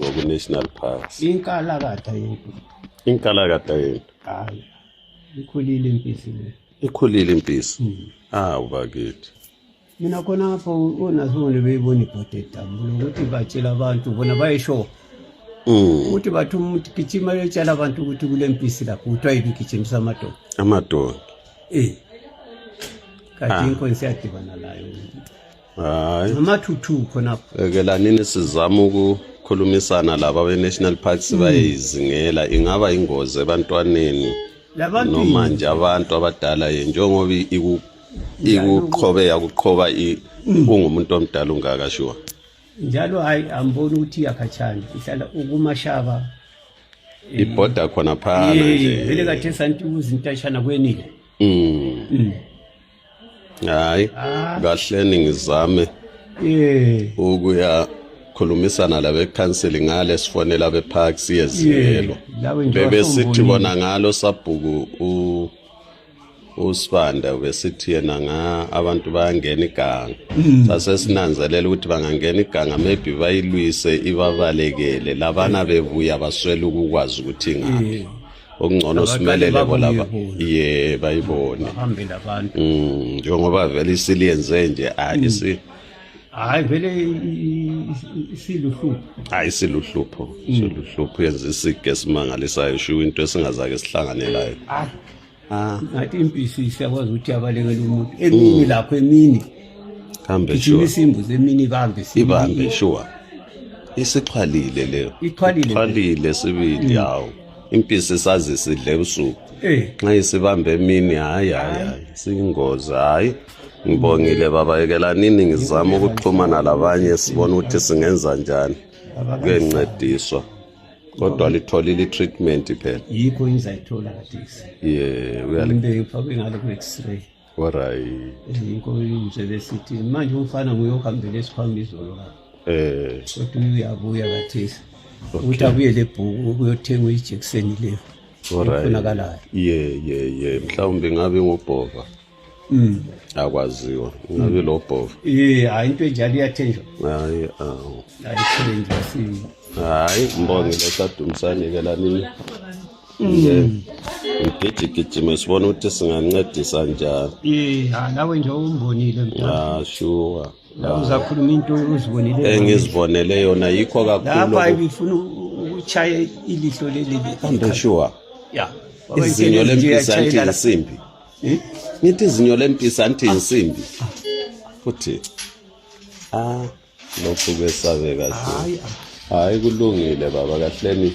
ngoku-national parks. Inkalakatha yethu. Inkalakatha yethu Hayi. Ikhulile impisi le. ikhulile impisi. Bakithi. Mina khonapho onazibone beyibona ibhode edambulo ukuthi batshela abantu bona bayisho. Ukuthi bathi umuntu gijima yetshela abantu ukuthi kule mpisi lapho kuthiwa yibigijimisa amadoda. Amadoda. Kanti inkonsi yadibana layo. Hayi. Amathuthu khonapho. Ekela nini sizama ukukhulumisana laba be-national parks bayizingela ingaba ingozi ebantwaneni noma nje abantu abadala njengoba ikuqhoba ungumuntu omdala ungakashiwa. Njalo hayi amboni ukuthi yakhathana ihlala ukumashaba ibhoda khona phana nje vele kathi santi uzintashana kwenile. Hayi kahle ningizame ukuya khulumisana labe counseling ngale sifonela be parks yezelo bebe sithi bona ngalo sabhuku uSibanda besithi yena abantu bayangena iganga sase sinanzelela ukuthi bangangena iganga maybe bayilwise ibabalekele labana bevuya baswela ukukwazi ukuthi ngaphi okungcono simelele bolaba bayibone bahambela abantu njengoba vele isiliyenze nje hayi vele isiluhlupho siluhlupho yenza isige simangalisayo sho into esingazake sihlanganelayo. Ngathi impisi siyakwazi ukuthi abalekele umuntu emini lapho emini kambe sure isimbuzi emini ibambe sure isixhwalile leyo ixhwalile sibili yawo impisi sazi sidle usuku nxa isibambe emini hayi siyingozi. Hayi ngibongile baba yekela nini ngizama ukuxhumana labanye sibona ukuthi singenza njani kuyencediswa kodwa litholile treatment phela yikho ingizayithola kathisi uyalibeka ngifake ngalo ku x-ray alright inko nje besithi manje umfana nguyohambela esikhwama izolo lapho kodwa uyabuya kathisi ukuthi abuye lebhuku ukuyothenga ijekiseni leyo ufunakalayo mhlawumbe ngabe ngubhova akwaziwa ngabe lo bhova hayi into enjalo iyathenjwa ayithenjwa hayi mbongile sadumisane ke la nini ngigijima sibona ukuthi singancedisa njani. Nawe nje umbonile mntwana. Sure. La uzakhuluma into uzibonile. Engizibonele yona yikho kakhulu. Lapha ibifuna ukuchaya ilihlo leli. Kambe sure. Izinyo lempisi anti insimbi. Ngithi izinyo lempisi anti insimbi. Futhi lokho kwesabe kahle. Hayi kulungile baba kahleni.